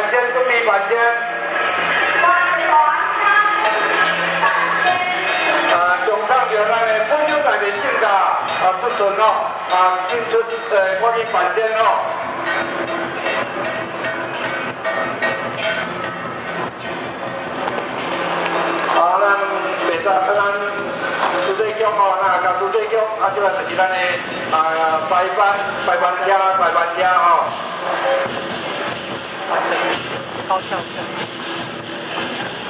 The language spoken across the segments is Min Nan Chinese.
板間，準備板間。中場就咱的本小在的性格啊出巡哦，啊進出趕緊板間哦。啊，咱袂使咱朱济强哦，那甲朱济强啊，這個就是咱的啊排班排班車排班車吼。高蹺跳，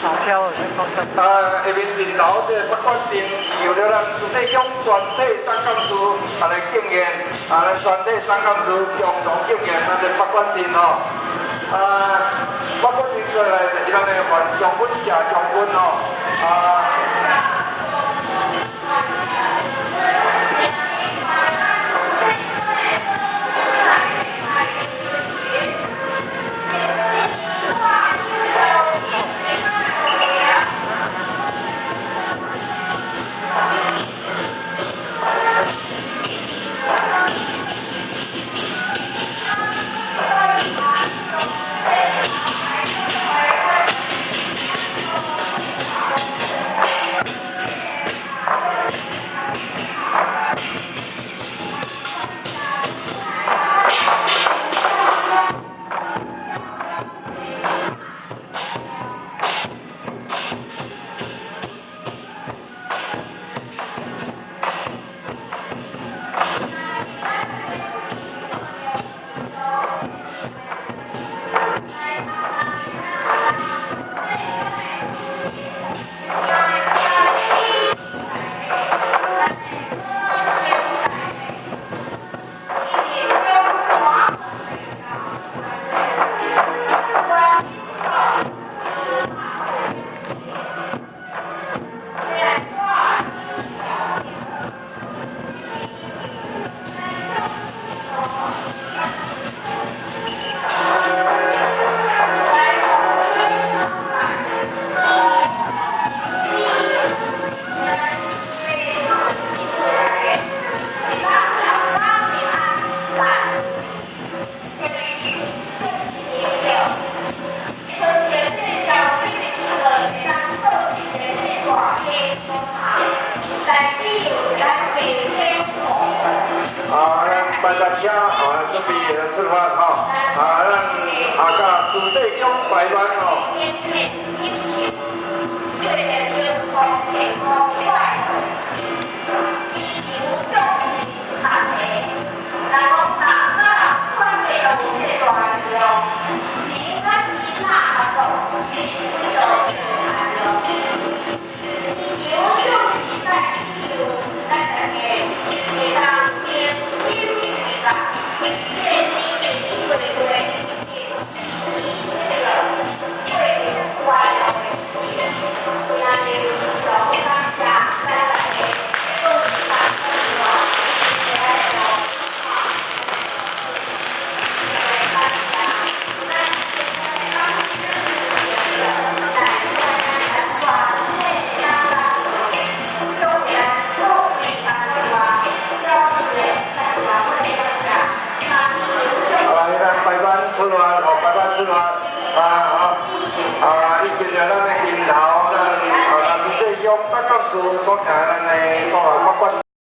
啊跳的高蹺。啊，下面陣頭這個北管陣是由了咱朱濟強全體總幹事啊來敬獻，啊，咱全體總幹事共同敬獻咱這北管陣吼。啊，北管陣過來就是咱的范將軍謝將軍吼，啊。啊，咱車啊，準備出發吼，啊，咱啊，佮朱濟強排班吼。來，咱排班出發，哦，排班出發，啊啊啊！以及咱的鏡頭，咱啊，咱朱濟強總幹事所請咱的國法官。